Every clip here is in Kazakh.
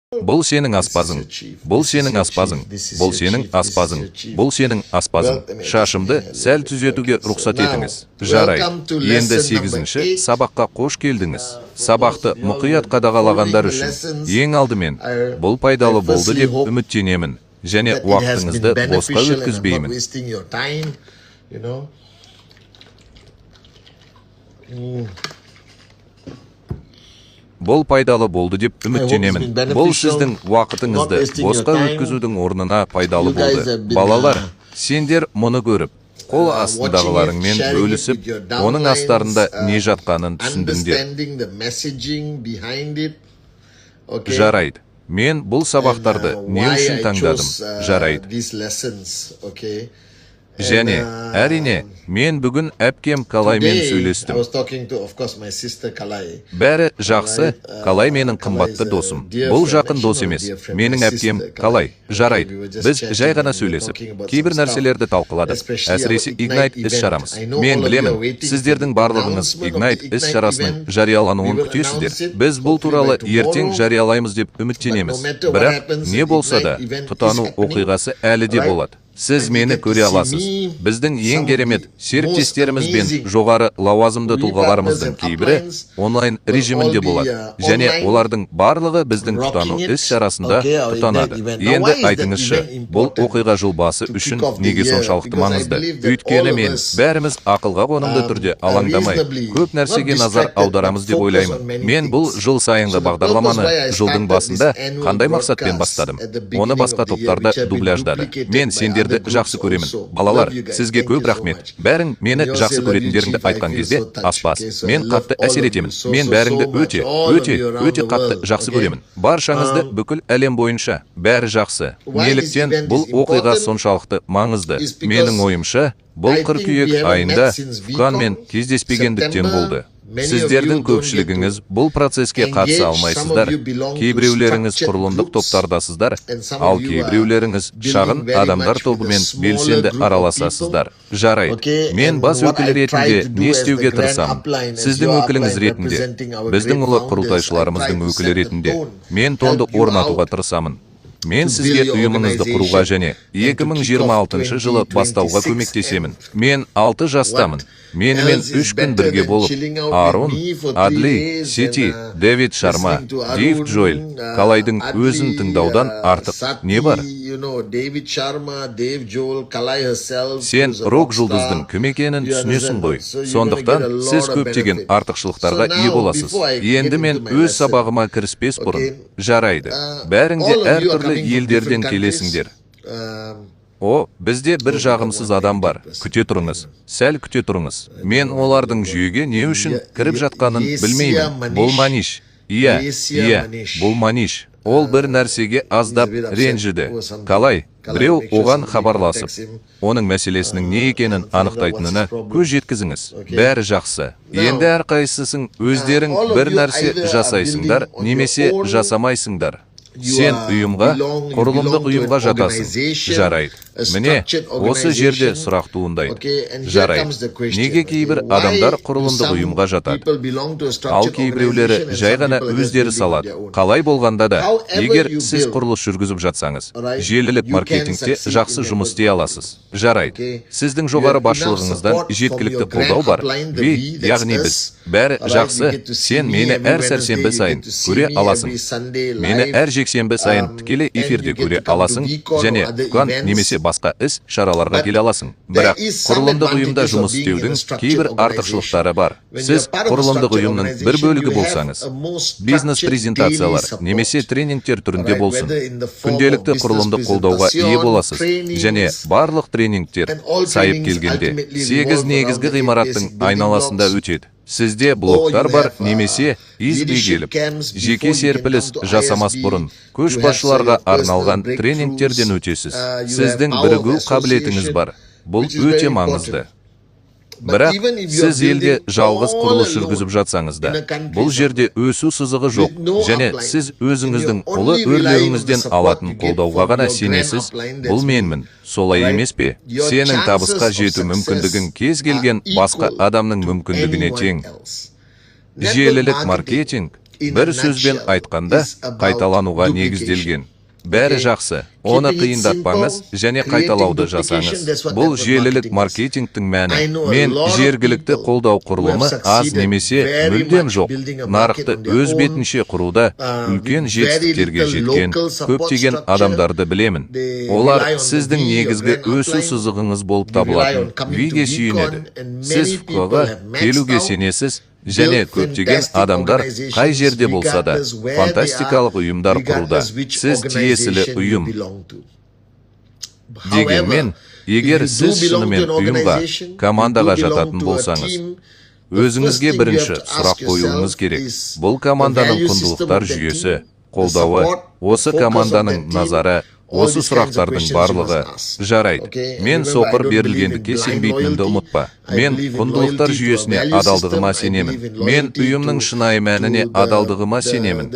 Бұл сенің аспазың. Бұл сенің аспазың. Бұл сенің аспазың. Бұл сенің аспазың. Шашымды сәл түзетуге рұқсат етіңіз. Жарайды. Енді сегізінші сабаққа қош келдіңіз. Сабақты мұқият қадағалағандар үшін ең алдымен бұл пайдалы болды деп үміттенемін және уақытыңызды босқа өткізбеймін. Бұл пайдалы болды деп үміттенемін. Бұл сіздің уақытыңызды босқа өткізудің орнына пайдалы болды. Балалар, сендер мұны көріп, қол астындағыларыңмен бөлісіп, оның астарында не жатқанын түсіндіңдер. Жарайды. Мен бұл сабақтарды не үшін таңдадым? Жарайды. Және, әрине, мен бүгін әпкем Калаймен сөйлестім. Бәрі жақсы, Калай менің қымбатты досым. Бұл жақын дос емес, менің әпкем Калай. Жарайды, біз жай ғана сөйлесіп, кейбір нәрселерді талқыладық. Әсіресе Ignite іс-шарамыз. Мен білемін, сіздердің барлығыңыз Ignite іс-шарасының жариялануын күтесіздер. Біз бұл туралы ертең жариялаймыз деп үміттенеміз. Бірақ не болса да, тұтану оқиғасы әлі де болады. Сіз мені көре аласыз. Біздің ең керемет серіктестеріміз бен жоғары лауазымды тұлғаларымыздың кейбірі онлайн режимінде болады. Және олардың барлығы біздің тұтану іс-шарасында тұтанады. Енді айтыңызшы, бұл оқиға жыл басы үшін неге соншалықты маңызды? Өйткені мен бәріміз ақылға қонымды түрде алаңдамай, көп нәрсеге назар аударамыз деп ойлаймын. Мен бұл жыл сайынғы бағдарламаны жылдың басында қандай мақсатпен бастадым? Оны басқа топтарда дубляждады. Мен сендерді жақсы көремін. Балалар, сізге көп рахмет. Бәрің мені жақсы көретіндеріңді айтқан кезде, аспаз, мен қатты әсер етемін. Мен бәріңді өте, өте, өте қатты жақсы көремін. Баршаңызды бүкіл әлем бойынша. Бәрі жақсы. Неліктен бұл оқиға соншалықты маңызды? Менің ойымша, бұл қыркүйек айында Фуканмен кездеспегендіктен болды. Сіздердің көпшілігіңіз бұл процеске қатыса алмайсыздар. Кейбіреулеріңіз құрылымдық топтардасыздар, ал кейбіреулеріңіз шағын адамдар тобымен белсенді араласасыздар. Жарайды. Мен бас өкіл ретінде не істеуге тырысамын? Сіздің өкіліңіз ретінде, біздің ұлы құрылтайшыларымыздың өкілі ретінде, мен тонды орнатуға тырысамын. Мен сізге ұйымыңызды құруға және 2026 жылы бастауға көмектесемін. Мен 6 жастамын. Менімен 3 күн бірге болып, Арун, Адли, Сети, Дэвид Шарма, Дейв Джоэль, Калайдың өзін тыңдаудан артық не бар? Сен рок жұлдыздың кім екенін түсінесің ғой. Сондықтан сіз көптеген артықшылықтарға ие боласыз. Енді мен өз сабағыма кіріспес бұрын, жарайды. Бәрің де әртүрлі елдерден келесіңдер. О, бізде бір жағымсыз адам бар. Күте тұрыңыз. Сәл күте тұрыңыз. Мен олардың жүйеге не үшін кіріп жатқанын білмеймін. Бұл Маниш. Иә, иә, бұл Маниш. Ол бір нәрсеге аздап ренжіді. Қалай? Біреу оған хабарласып, оның мәселесінің не екенін анықтайтынына көз жеткізіңіз. Бәрі жақсы. Енді әрқайсысың өздерің бір нәрсе жасайсыңдар, немесе жасамайсыңдар. Сен ұйымға, құрылымдық ұйымға жатасың. Жарайды. Міне, осы жерде сұрақ туындайды. Жарайды. Неге кейбір адамдар құрылымдық ұйымға жатады? Ал кейбіреулері жай ғана өздері салады. Қалай болғанда да, егер сіз құрылыс жүргізіп жатсаңыз, желілік маркетингте жақсы жұмыс істей аласыз. Жарайды. Сіздің жоғары басшылығыңыздан жеткілікті қолдау бар. Ви, яғни біз. Бәрі жақсы, сен мені әр сәрсенбі сайын көре аласың. Мені әр жексенбі сайын тікелей эфирде көре аласың және Фукан немесе басқа іс шараларға келе аласың. Бірақ құрылымдық ұйымда жұмыс істеудің кейбір артықшылықтары бар. Сіз құрылымдық ұйымның бір бөлігі болсаңыз, бизнес презентациялар немесе тренингтер түрінде болсын, күнделікті құрылымдық қолдауға ие боласыз және барлық тренингтер сайып келгенде 8 негізгі ғимараттың айналасында өтеді. Сізде блоктар бар немесе ИСБ келіп, жеке серпіліс жасамас бұрын көшбасшыларға арналған тренингтерден өтесіз. Сіздің бірігу қабілетіңіз бар. Бұл өте маңызды. Бірақ сіз елде жалғыз құрылыс жүргізіп жатсаңыз да, бұл жерде өсу сызығы жоқ және сіз өзіңіздің ұлы өрлеуіңізден алатын қолдауға ғана сенесіз, бұл менмін. Солай емес пе? Сенің табысқа жету мүмкіндігің кез келген басқа адамның мүмкіндігіне тең. Желілік маркетинг Бір сөзбен айтқанда, қайталануға негізделген. Бәрі жақсы. Оны қиындатпаңыз және қайталауды жасаңыз. Бұл желілік маркетингтің мәні. Мен жергілікті қолдау құрылымы аз немесе мүлдем жоқ нарықты өз бетінше құруда үлкен жетістіктерге жеткен көптеген адамдарды білемін. Олар сіздің негізгі өсу сызығыңыз болып табылатын V-ге сүйенеді. Сіз V-ға келуге сенесіз және көптеген адамдар қай жерде болса да фантастикалық ұйымдар құруда. Сіз тиесілі ұйым. Дегенмен, егер сіз шынымен ұйымға, командаға жататын болсаңыз, өзіңізге бірінші сұрақ қоюыңыз керек. Бұл команданың құндылықтар жүйесі, қолдауы, осы команданың назары, осы сұрақтардың барлығы. Жарайды. Мен соқыр берілгендікке сенбейтінімді ұмытпа. Мен құндылықтар жүйесіне адалдығыма сенемін. Мен ұйымның шынайы мәніне адалдығыма сенемін.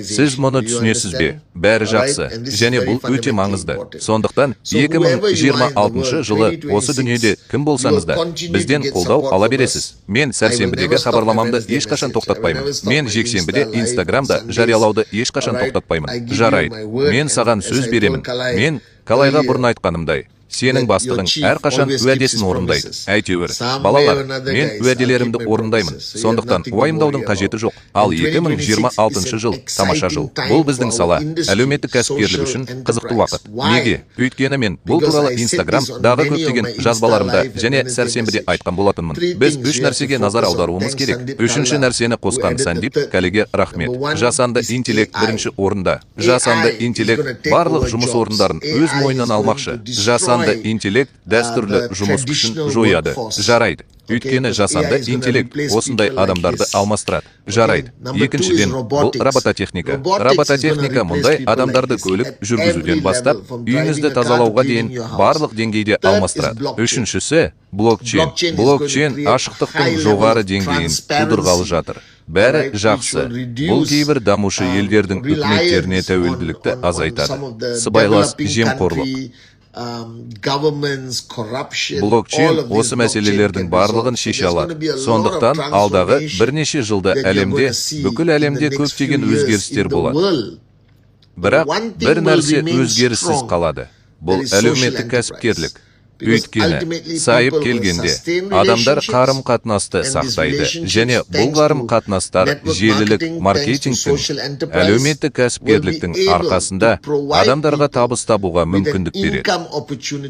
Сіз мұны түсінесіз бе? Бәрі жақсы. Және бұл өте маңызды. Сондықтан 2026 жылы осы дүниеде кім болсаңыз да, бізден қолдау ала бересіз. Мен сәрсенбідегі хабарламамды ешқашан тоқтатпаймын. Мен жексенбіде Инстаграмда жариялауды ешқашан тоқтатпаймын. Жарайды. Мен саған сөз беремін. Мен Калайға бұрын айтқанымдай, сенің бастығың әрқашан уәдесін орындайды. Әйтеуір, балалар, мен уәделерімді орындаймын. Сондықтан уайымдаудың қажеті жоқ. Ал 2026 жыл тамаша жыл. Бұл біздің сала, әлеуметтік кәсіпкерлік үшін қызықты уақыт. Неге? Өйткені мен бұл туралы Инстаграмдағы көптеген жазбаларымда және сәрсенбіде айтқан болатынмын. Біз үш нәрсеге назар аударуымыз керек. Үшінші нәрсені қосқан Сандип Калеге рахмет. Жасанды интеллект бірінші орында. Жасанды интеллект барлық жұмыс орындарын өз мойнына алмақшы. Жасанды интеллект дәстүрлі жұмыс күшін жояды. Жарайды. Өйткені жасанды интеллект осындай адамдарды алмастырады. Жарайды. Екіншіден, бұл робототехника. Робототехника мұндай адамдарды көлік жүргізуден бастап, үйіңізді тазалауға дейін барлық деңгейде алмастырады. Үшіншісі, блокчейн. Блокчейн ашықтықтың жоғары деңгейін тудырғалы жатыр. Бәрі жақсы. Бұл кейбір дамушы елдердің үкіметтеріне тәуелділікті азайтады. Сыбайлас жемқорлық. Блокчейн осы мәселелердің барлығын шеше алады. Сондықтан алдағы бірнеше жылда әлемде, бүкіл әлемде көптеген өзгерістер болады. Бірақ бір нәрсе өзгеріссіз қалады. Бұл әлеуметтік кәсіпкерлік. Өйткені сайып келгенде адамдар қарым-қатынасты сақтайды және бұл қарым-қатынастар желілік маркетингтің, әлеуметтік кәсіпкерліктің арқасында адамдарға табыс табуға мүмкіндік береді.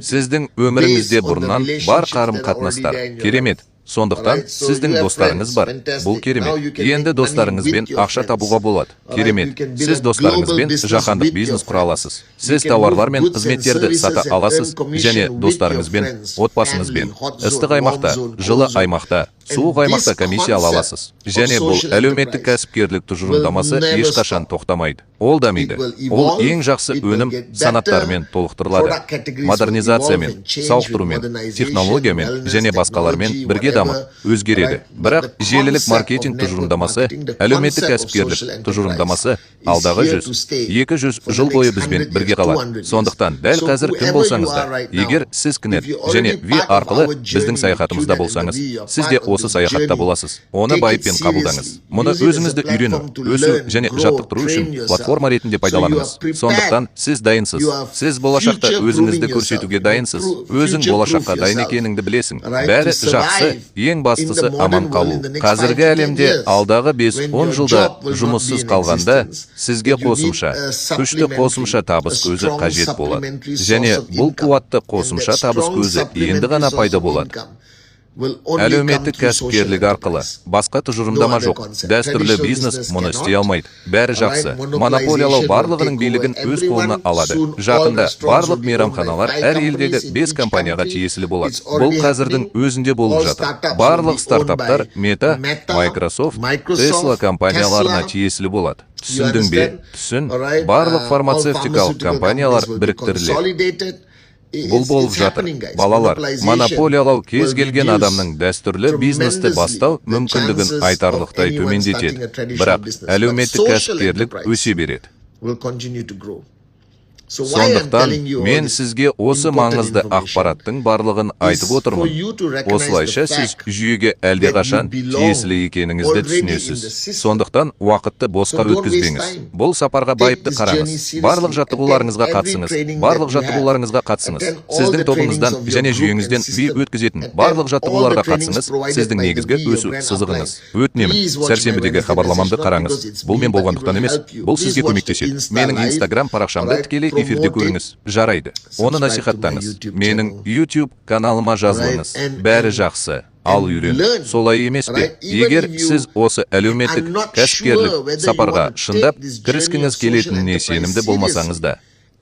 Сіздің өміріңізде бұрыннан бар қарым-қатынастар керемет. Сондықтан сіздің достарыңыз бар. Бұл керемет. Енді достарыңызбен ақша табуға болады. Керемет. Сіз достарыңызбен жаһандық бизнес құра аласыз. Сіз тауарлар мен қызметтерді сата аласыз және достарыңызбен, отбасыңызбен ыстық аймақта, жылы аймақта, суық аймақта комиссия ала аласыз. Және бұл әлеуметтік кәсіпкерлік тұжырымдамасы ешқашан тоқтамайды. Ол дамиды. Ол ең жақсы өнім санаттарымен толықтырылады. Модернизациямен, сауықтырумен, технологиямен және басқалармен бірге дамып, өзгереді. Бірақ желілік маркетинг тұжырымдамасы, әлеуметтік кәсіпкерлік тұжырымдамасы алдағы 100, 200 жыл бойы бізбен бірге қалады. Сондықтан дәл қазір кім болсаңыз да, егер сіз QNET және V арқылы біздің саяхатымызда болсаңыз, сіз де осы саяхатта боласыз. Оны байыппен қабылдаңыз. Мұны өзіңізді үйрену, өсу және жаттықтыру үшін платформа ретінде пайдаланыңыз. Сондықтан сіз дайынсыз. Сіз болашақта өзіңізді көрсетуге дайынсыз. Өзің болашаққа дайын екеніңді білесің. Бәрі жақсы, ең бастысы аман қалу. Қазіргі әлемде алдағы 5-10 жылда жұмыссыз қалғанда сізге қосымша, күшті қосымша табыс көзі қажет болады. Және бұл қуатты қосымша табыс көзі енді ғана пайда болады. Әлеуметтік кәсіпкерлік арқылы. Басқа тұжырымдама жоқ. Дәстүрлі бизнес мұны істей алмайды. Бәрі жақсы. Монополиялау барлығының билігін өз қолына алады. Жақында барлық мейрамханалар әр елдегі 5 компанияға тиесілі болады. Бұл қазірдің өзінде болып жатыр. Барлық стартаптар Meta, Microsoft, Tesla компанияларына тиесілі болады. Түсіндің бе? Түсін. Барлық фармацевтикалық компаниялар біріктіріледі. Бұл болып жатыр. Балалар, монополиялау кез келген адамның дәстүрлі бизнесті бастау мүмкіндігін айтарлықтай төмендетеді. Бірақ әлеуметтік кәсіпкерлік өсе береді. Сондықтан мен сізге осы маңызды ақпараттың барлығын айтып отырмын. Осылайша сіз жүйеге әлдеқашан тиесілі екеніңізді түсінесіз. Сондықтан уақытты босқа өткізбеңіз. Бұл сапарға байыпты қараңыз. Барлық жаттығуларыңызға қатысыңыз. Барлық жаттығуларыңызға қатысыңыз. Сіздің тобыңыздан және жүйеңізден ви өткізетін барлық жаттығуларға қатысыңыз. Сіздің негізгі өсу сызығыңыз. Өтінемін, сәрсенбідегі хабарламамды қараңыз. Бұл мен болғандықтан емес, бұл сізге көмектеседі. Менің Инстаграм парақшамды тікелей эфирде көріңіз. Жарайды. Оны насихаттаңыз. Менің YouTube каналыма жазылыңыз. Бәрі жақсы. Ал үйрен. Солай емес пе? Егер сіз осы әлеуметтік кәсіпкерлік сапарға шындап кіріскіңіз келетініне сенімді болмасаңыз да,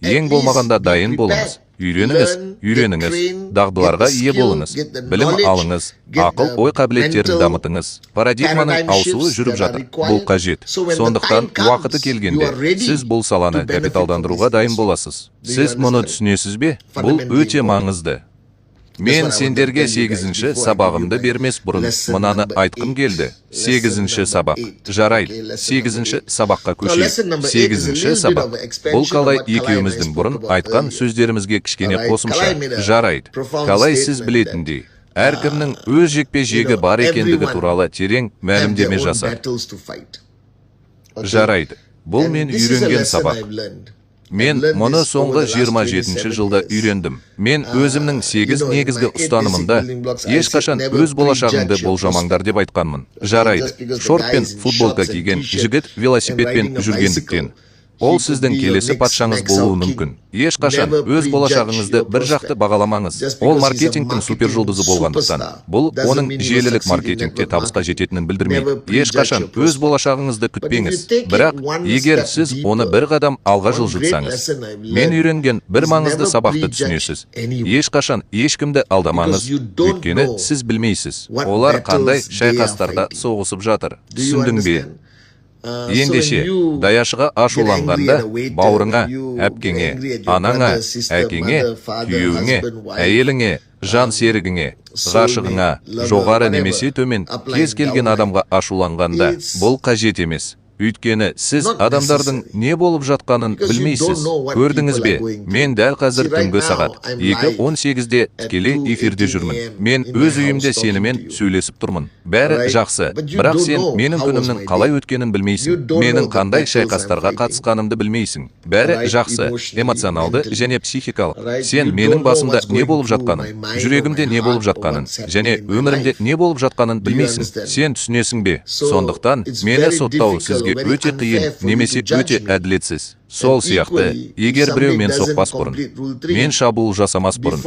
ең болмағанда дайын болыңыз. Үйреніңіз, үйреніңіз, дағдыларға ие болыңыз, білім алыңыз, ақыл ой қабілеттерін дамытыңыз. Парадигманың ауысуы жүріп жатыр. Бұл қажет. Сондықтан уақыты келгенде сіз бұл саланы капиталдандыруға дайын боласыз. Сіз мұны түсінесіз бе? Бұл өте маңызды. Мен сендерге 8-ші сабағымды бермес бұрын мынаны айтқым келді. 8-ші сабақ. Жарайды, 8-ші сабаққа көшейік. 8-ші сабақ. Бұл Қалай екеуміздің бұрын айтқан сөздерімізге кішкене қосымша. Жарайды. Қалай сіз білетіндей, әркімнің өз жекпе-жегі бар екендігі туралы терең мәлімдеме жасады. Жарайды. Бұл мен үйренген сабақ. Мен мұны соңғы 27 жылда үйрендім. Мен өзімнің 8 негізгі ұстанымында ешқашан өз болашағыңды болжамаңдар деп айтқанмын. Жарайды. Шорт пен футболка киген жігіт велосипедпен жүргендіктен, ол сіздің келесі патшаңыз болуы мүмкін. Ешқашан өз болашағыңызды бір жақты бағаламаңыз. Ол маркетингтің супержұлдызы болғандықтан, бұл оның желілік маркетингте табысқа жететінін білдірмейді. Ешқашан өз болашағыңызды күтпеңіз. Бірақ егер сіз оны бір қадам алға жылжытсаңыз, мен үйренген бір маңызды сабақты түсінесіз. Ешқашан ешкімді алдамаңыз, өйткені сіз білмейсіз, олар қандай шайқастарда соғысып жатыр. Түсіндің бе? Ендеше, даяшыға ашуланғанда, бауырыңа, әпкеңе, анаңа, әкеңе, күйеуіңе, әйеліңе, жан серігіңе, ғашығыңа, жоғары немесе төмен, кез келген адамға ашуланғанда, бұл қажет емес. Өйткені сіз адамдардың не болып жатқанын білмейсіз. Көрдіңіз бе? Мен дәл қазір түнгі сағат 2:18-де тікелей эфирде жүрмін. Мен өз үйімде сенімен сөйлесіп тұрмын. Бәрі жақсы. Бірақ сен менің күнімнің қалай өткенін білмейсің. Менің қандай шайқастарға қатысқанымды білмейсің. Бәрі жақсы, эмоционалды және психикалық. Сен менің басымда не болып жатқанын, жүрегімде не болып жатқанын және өмірімде не болып жатқанын білмейсің. Сен түсінесің бе? Сондықтан мені соттау сізге өте қиын немесе өте әділетсіз. Сол сияқты, егер біреу мен соқпас бұрын, мен шабуыл жасамас бұрын,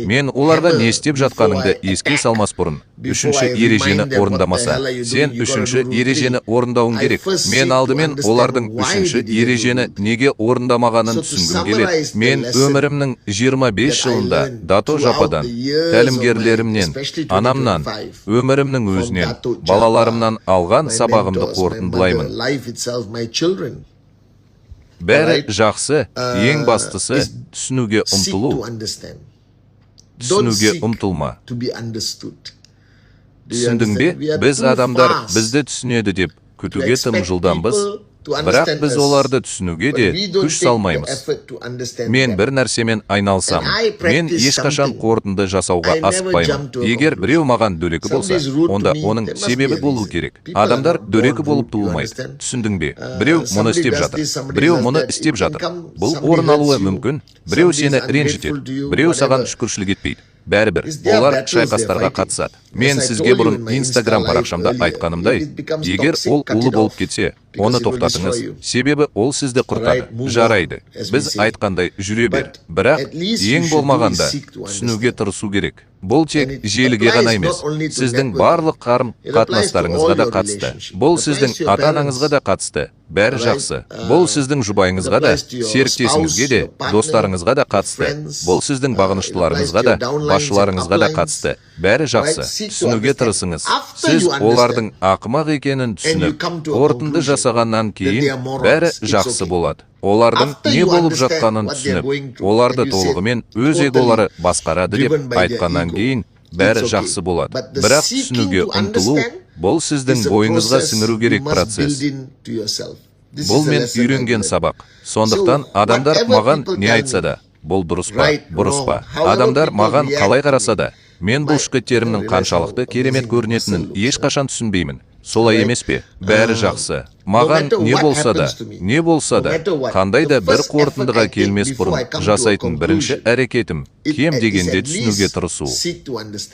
мен оларға не істеп жатқаныңды еске салмас бұрын, 3-ші ережені орындамаса, сен 3-ші ережені орындауың керек. Мен алдымен олардың 3-ші ережені неге орындамағанын түсінгім келеді. Мен өмірімнің 25 жылында Дато Жападан, тәлімгерлерімнен, анамнан, өмірімнің өзінен, балаларымнан алған сабағымды қорытындылаймын. Бәрі жақсы, ең бастысы түсінуге ұмтылу, түсінуге ұмтылма. Түсіндің бе? Біз адамдар бізді түсінеді деп күтуге тым жылдамбыз, бірақ біз оларды түсінуге де күш салмаймыз. Мен бір нәрсемен айналысамын. Мен ешқашан қорытынды жасауға асықпаймын. Егер біреу маған дөрекі болса, онда оның себебі болу керек. Адамдар дөрекі болып туылмайды. Түсіндің бе? Біреу мұны істеп жатыр. Біреу мұны істеп жатыр. Бұл орын алуы мүмкін. Біреу сені ренжітеді. Біреу саған шүкіршілік етпейді. Бәрібір, олар шайқастарға қатысады. Мен сізге бұрын Инстаграм парақшамда айтқанымдай, егер ол улы болып кетсе, оны тоқтатыңыз. Себебі ол сізді құртады. Жарайды, біз айтқандай жүре бер. Бірақ ең болмағанда түсінуге тырысу керек. Бұл тек желіге ғана емес, сіздің барлық қарым-қатынастарыңызға да қатысты. Бұл сіздің ата-анаңызға да қатысты. Бәрі жақсы. Бұл сіздің жұбайыңызға да, серіктесіңізге де, достарыңызға да қатысты. Бұл сіздің бағыныштыларыңызға да, басшыларыңызға да қатысты. Бәрі жақсы. Түсінуге тырысыңыз. Сіз олардың ақымақ екенін түсініп, қорытынды жасағаннан кейін бәрі жақсы болады. Олардың не болып жатқанын түсініп, оларды толығымен өз эголары басқарады деп айтқаннан кейін бәрі жақсы болады. Бірақ түсінуге ұмтылу бұл сіздің бойыңызға сіңіру керек процесс. Бұл мен үйренген сабақ. Сондықтан адамдар маған не айтса да, бұл дұрыс па, бұрыс па, адамдар маған қалай қараса да, мен бұлшықеттерімнің қаншалықты керемет көрінетінін ешқашан түсінбеймін. Солай емес пе? Бәрі жақсы. Маған не болса да, не болса да, қандай да бір қорытындыға келмес бұрын жасайтын бірінші әрекетім кем дегенде түсінуге тырысу.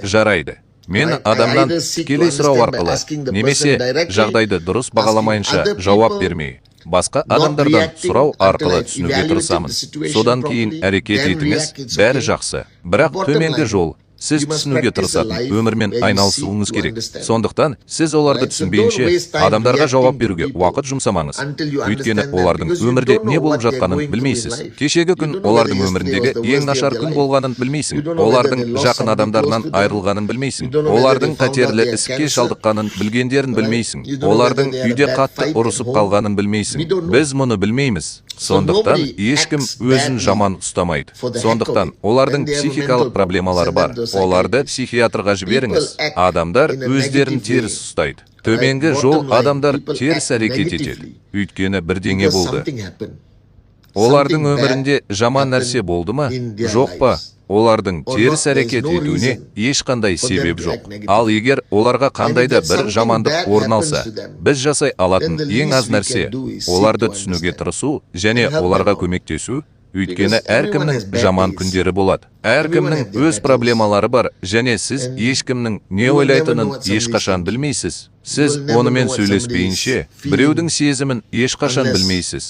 Жарайды. Мен адамнан тікелей сұрау арқылы немесе жағдайды дұрыс бағаламайынша жауап бермей, басқа адамдардан сұрау арқылы түсінуге тырысамын. Содан кейін әрекет етіңіз, бәрі жақсы. Бірақ төменгі жол, сіз түсінуге тырысатын өмірмен айналысуыңыз керек. Сондықтан сіз оларды түсінбейінше адамдарға жауап беруге уақыт жұмсамаңыз. Өйткені олардың өмірде не болып жатқанын білмейсіз. Кешегі күн олардың өміріндегі ең нашар күн болғанын білмейсің. Олардың жақын адамдарынан айырылғанын білмейсің. Олардың қатерлі ісікке шалдыққанын білгендерін білмейсің. Олардың үйде қатты ұрысып қалғанын білмейсің. Біз мұны білмейміз. Сондықтан ешкім өзін жаман ұстамайды. Сондықтан олардың психикалық проблемалары бар. Оларды психиатрға жіберіңіз. Адамдар өздерін теріс ұстайды. Төменгі жол, адамдар теріс әрекет етеді. Өйткені бірдеңе болды. Олардың өмірінде жаман нәрсе болды ма, жоқ па? Олардың теріс әрекет етуіне ешқандай себеп жоқ. Ал егер оларға қандай да бір жамандық орын алса, біз жасай алатын ең аз нәрсе оларды түсінуге тырысу және оларға көмектесу. Өйткені әркімнің жаман күндері болады. Әркімнің өз проблемалары бар және сіз ешкімнің не ойлайтынын ешқашан білмейсіз. Сіз онымен сөйлеспейінше, біреудің сезімін ешқашан білмейсіз.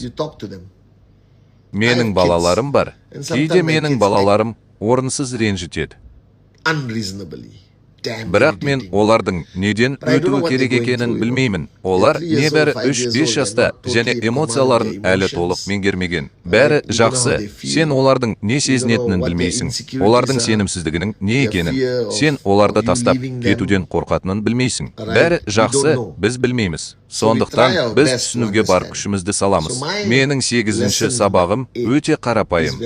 Менің балаларым бар. Кейде менің балаларым орынсыз ренжітеді. Бірақ мен олардың неден өтуі керек екенін білмеймін. Олар небәрі 3-5 жаста және эмоцияларын әлі толық меңгермеген. Бәрі жақсы. Сен олардың не сезінетінін білмейсің. Олардың сенімсіздігінің не екенін. Сен оларды тастап кетуден қорқатынын білмейсің. Бәрі жақсы, біз білмейміз. Сондықтан біз түсінуге бар күшімізді саламыз. Менің сегізінші сабағым өте қарапайым.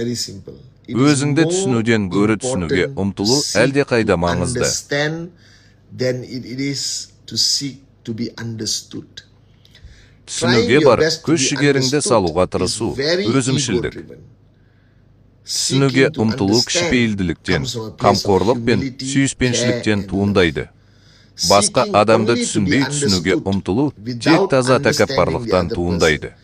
Өзіңді түсінуден гөрі түсінуге ұмтылу әлдеқайда маңызды. Түсінуге бар күш-жігеріңді салуға тырысу өзімшілдік. Түсінуге ұмтылу кішіпейілділіктен, қамқорлық пен сүйіспеншіліктен туындайды. Басқа адамды түсінбей түсінуге ұмтылу тек таза тәкаппарлықтан туындайды.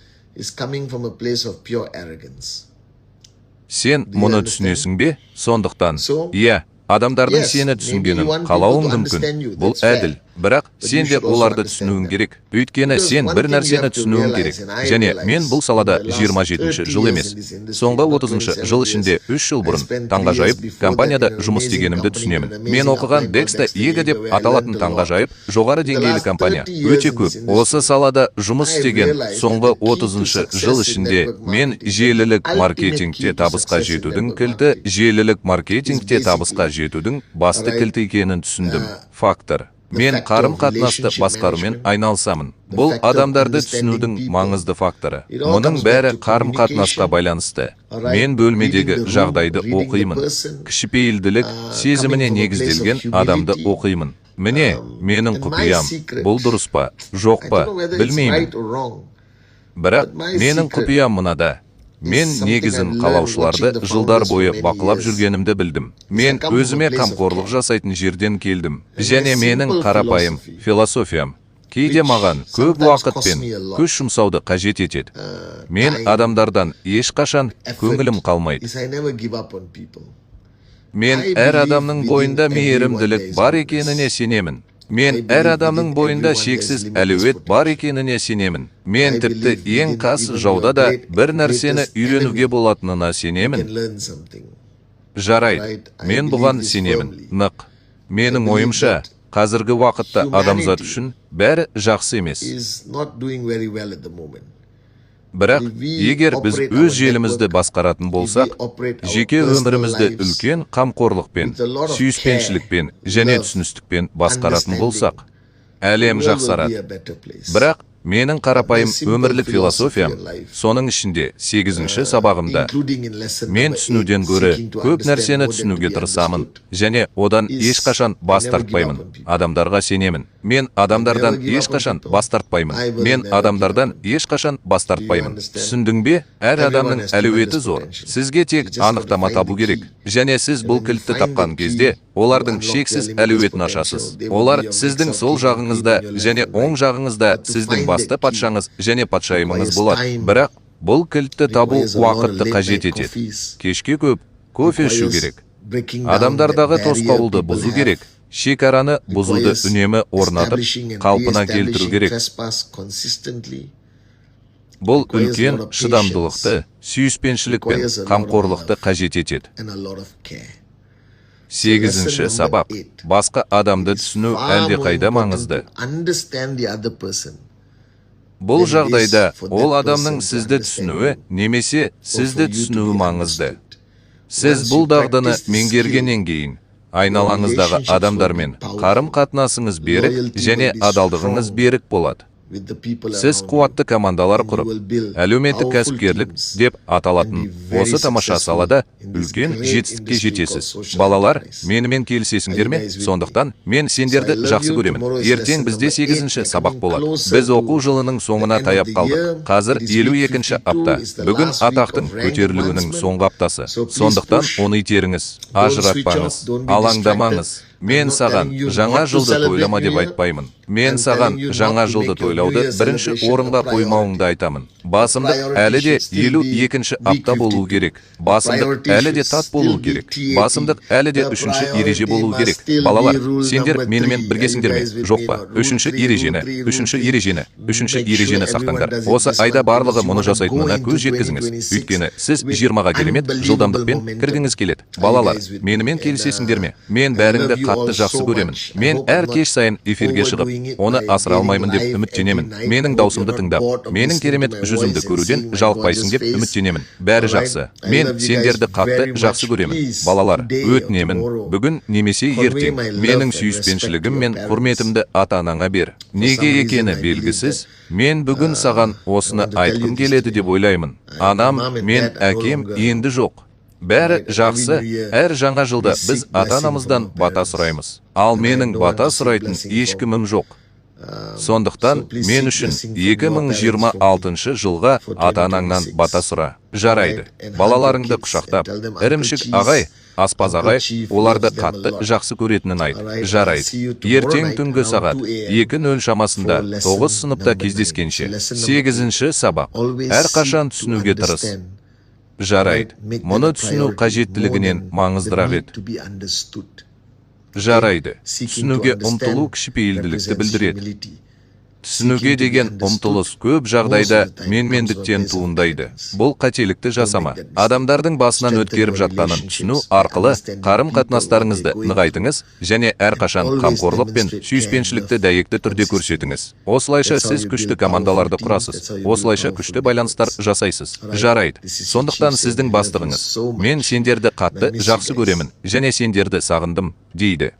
Сен мұны түсінесің бе? Сондықтан, иә, адамдардың сені түсінгенін қалауың мүмкін. Бұл әділ. Бірақ сен де оларды түсінуің керек. Өйткені сен бір нәрсені түсінуің керек. Және мен бұл салада 27 жыл емес. Соңғы 30 жыл ішінде 3 жыл бұрын таңғажайып компанияда жұмыс істегенімді түсінемін. Мен оқыған Dexta Ego деп аталатын таңғажайып жоғары деңгейлі компания. Өте көп. Осы салада жұмыс істеген соңғы 30 жыл ішінде мен желілік маркетингте табысқа жетудің кілті, желілік маркетингте табысқа жетудің басты кілті екенін түсіндім. Фактор. Мен қарым-қатынасты басқарумен айналысамын. Бұл адамдарды түсінудің маңызды факторы. Мұның бәрі қарым-қатынасқа байланысты. Мен бөлмедегі жағдайды оқимын. Кішіпейілділік сезіміне негізделген адамды оқимын. Міне, менің құпиям. Бұл дұрыс па, жоқ па, білмеймін. Бірақ менің құпиям мынада. Мен негізін қалаушыларды жылдар бойы бақылап жүргенімді білдім. Мен өзіме қамқорлық жасайтын жерден келдім. Және менің қарапайым философиям кейде маған көп уақыт пен күш жұмсауды қажет етеді. Мен адамдардан ешқашан көңілім қалмайды. Мен әр адамның бойында мейірімділік бар екеніне сенемін. Мен әр адамның бойында шексіз әлеует бар екеніне сенемін. Мен тіпті ең қас жауда да бір нәрсені үйренуге болатынына сенемін. Жарайды, мен бұған сенемін. Нық. Менің ойымша, қазіргі уақытта адамзат үшін бәрі жақсы емес. Бірақ егер біз өз желімізді басқаратын болсақ, жеке өмірімізді үлкен қамқорлықпен, сүйіспеншілікпен және түсіністікпен басқаратын болсақ, әлем жақсарады. Бірақ Менің қарапайым өмірлік философиям, соның ішінде сегізінші сабағымда, мен түсінуден гөрі көп нәрсені түсінуге тырысамын және одан ешқашан бас тартпаймын. Адамдарға сенемін. Мен адамдардан ешқашан бас тартпаймын. Мен адамдардан ешқашан бас тартпаймын. Түсіндің бе? Әр адамның әлеуеті зор. Сізге тек анықтама табу керек. Және сіз бұл кілтті тапқан кезде олардың шексіз әлеуетін ашасыз. Олар сіздің сол жағыңызда және оң жағыңызда сіздің басты патшаңыз және патшайымыңыз болады. Бірақ бұл кілтті табу уақытты қажет етеді. Кешке көп кофе ішу керек. Адамдардағы тосқауылды бұзу керек. Шекараны бұзуды үнемі орнатып, қалпына келтіру керек. Бұл үлкен шыдамдылықты, сүйіспеншілік пен қамқорлықты қажет етеді. Сегізінші сабақ. Басқа адамды түсіну әлдеқайда маңызды. Бұл жағдайда ол адамның сізді түсінуі немесе сізді түсінуі маңызды. Сіз бұл дағдыны меңгергеннен кейін айналаңыздағы адамдармен қарым-қатынасыңыз берік және адалдығыңыз берік болады. Сіз қуатты командалар құрып, әлеуметтік кәсіпкерлік деп аталатын осы тамаша салада үлкен жетістікке жетесіз. Балалар, менімен келісесіңдер ме? Сондықтан мен сендерді жақсы көремін. Ертең бізде сегізінші сабақ болады. Біз оқу жылының соңына таяп қалдық. Қазір 52-ші апта. Бүгін атақтың көтерілуінің соңғы аптасы. Сондықтан оны итеріңіз, ажыратпаңыз, алаңдамаңыз. Мен саған жаңа жылды тойлама деп айтпаймын. Мен саған жаңа жылды тойлауды бірінші орынға қоймауыңды айтамын. Басымдық әлі де 52-ші апта болу керек. Басымдық әлі де тат болу керек. Басымдық әлі де үшінші ереже болу керек. Балалар, сендер менімен біргесіңдер ме? Жоқ па? Үшінші ережені, үшінші ережені, үшінші ережені сақтаңдар. Осы айда барлығы мұны жасайтынына көз жеткізіңіз. Өйткені сіз 20-ға керемет жылдамдықпен кіргіңіз келеді. Балалар, менімен келісесіңдер ме? Мен бәріңді қатты жақсы көремін. Мен әр кеш сайын эфирге шығып, оны асыра алмаймын деп үміттенемін. Менің даусымды тыңдап, менің керемет жүзімді көруден жалықпайсың деп үміттенемін. Бәрі жақсы. Мен сендерді қатты жақсы көремін. Балалар, өтінемін, бүгін немесе ертең менің сүйіспеншілігім мен құрметімді ата-анаңа бер. Неге екені белгісіз, мен бүгін саған осыны айтқым келеді деп ойлаймын. Анам мен әкем енді жоқ. Бәрі жақсы, әр жаңа жылда біз ата-анамыздан бата сұраймыз. Ал менің бата сұрайтын ешкімім жоқ. Сондықтан мен үшін 2026 жылға ата-анаңнан бата сұра. Жарайды, балаларыңды құшақтап, ірімшік ағай, аспаз ағай оларды қатты жақсы көретінін айт. Жарайды. Ертең түнгі сағат 2:00 шамасында 9 сыныпта кездескенше. 8-ші сабақ. Әрқашан түсінуге тырыс. Жарайды. Мұны түсіну қажеттілігінен маңыздырақ еді. Жарайды. Түсінуге ұмтылу кішіпейілділікті білдіреді. Түсінуге деген ұмтылыс көп жағдайда менмендіктен туындайды. Бұл қателікті жасама. Адамдардың басынан өткеріп жатқанын түсіну арқылы қарым-қатынастарыңызды нығайтыңыз және әрқашан қамқорлық пен сүйіспеншілікті дәйекті түрде көрсетіңіз. Осылайша сіз күшті командаларды құрасыз. Осылайша күшті байланыстар жасайсыз. Жарайды. Сондықтан сіздің бастығыңыз: «Мен сендерді қатты жақсы көремін және сендерді сағындым», дейді.